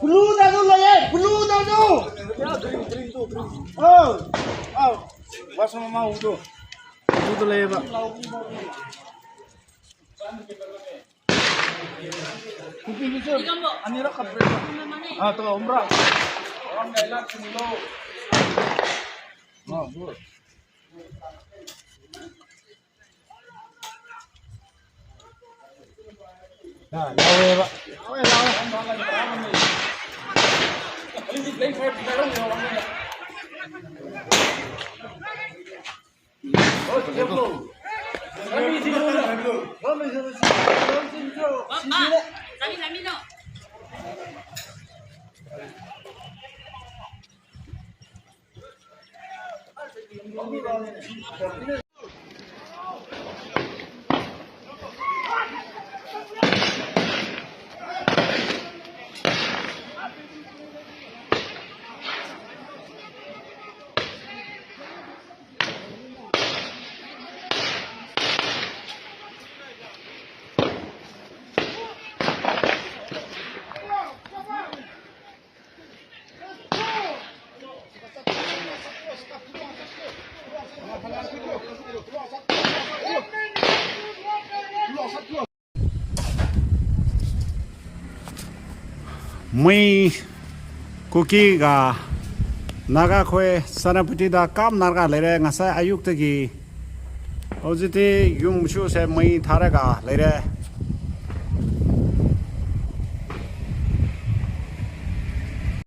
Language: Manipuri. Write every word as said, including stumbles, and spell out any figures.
ꯕ꯭ꯂꯨꯗꯁꯨ ꯂꯩꯌꯦ, ꯕ꯭ꯂꯨꯗꯁꯨ꯫ ꯑꯧ, ꯑꯧ, ꯋꯥꯁꯔꯨꯝ ꯑꯃ ꯎꯗꯣ꯫ ꯑꯗꯨꯗ ꯂꯩꯌꯦꯕ꯫ ꯀꯨꯀꯤꯒꯤꯁꯨ ꯑꯅꯤꯔꯛ ꯀꯞꯄꯦ꯫ ꯑꯥ, ꯇꯣ, ꯑꯍꯨꯝꯔꯛ꯫ ꯑꯥ, good꯫ ꯑꯥ, ꯂꯧꯋꯦꯕ꯫ ꯂꯧꯋꯦ, ꯂꯧꯋꯦ꯫ ꯃꯩ ꯀꯨꯀꯤꯒ ꯅꯥꯒꯥꯈꯣꯏ ꯁꯦꯅꯥꯄꯇꯤꯗ ꯀꯥꯞꯅꯔꯒ ꯂꯩꯔꯦ ꯉꯁꯥꯏ ꯑꯌꯨꯛꯇꯒꯤ꯫ ꯍꯧꯖꯤꯛꯇꯤ ꯌꯨꯝꯁꯨꯁꯦ ꯃꯩ ꯊꯥꯔꯒ ꯂꯩꯔꯦ꯫